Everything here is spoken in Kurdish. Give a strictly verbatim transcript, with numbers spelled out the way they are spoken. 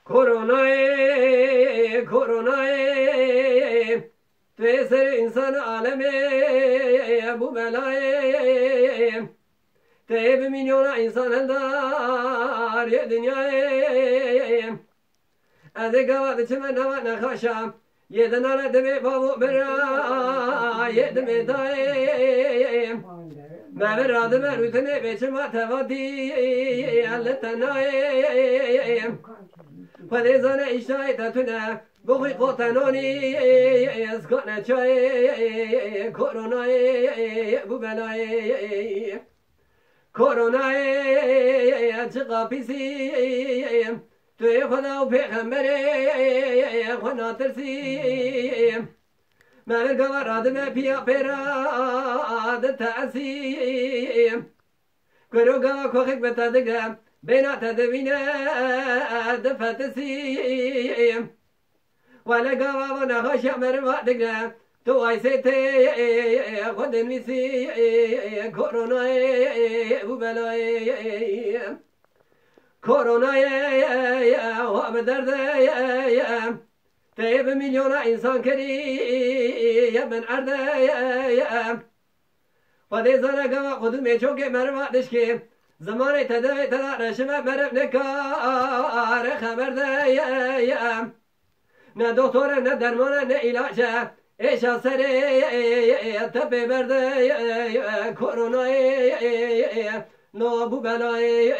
Koronayê, koronayê, tu yê ser însan alemê bû belayê. Tu yê bi milyona însan heldar yê dinyayê. Ez ê gava diçime nava nexaşa, yê dinare dibê bavo bira, yê dibê dayê. Me bira dibe rûtinê bê çima tevatî, li tenayê. Xwedê zane îşayê te tune, bixwî qotenonî, ez kane çayê, koronayê, bû belayê. Koronayê, çiqa pîsî, tu yê Xweda û pêxemberê xwe natirsî. Me vir gava radime piya pêra di te esî. Kuro gava koxek bi te dige, bêna te divîne, difetisî. Wele gava va nexaşiya meriva dige, tu aysê tê xwe dinivîsî, koronayê bû belayê. Koronayê wa bi derdê, tê bi milyona însan kirî, ye bin erdê. Xwedê zane gava qudimê çokê meriva dişkê. Zimanê te devê te da reşime meriv nikare xeber de ye. Ne doktore, ne dermane, ne îlaç e. Êşa serê te pê berde ye. Koronayê no bû belayê.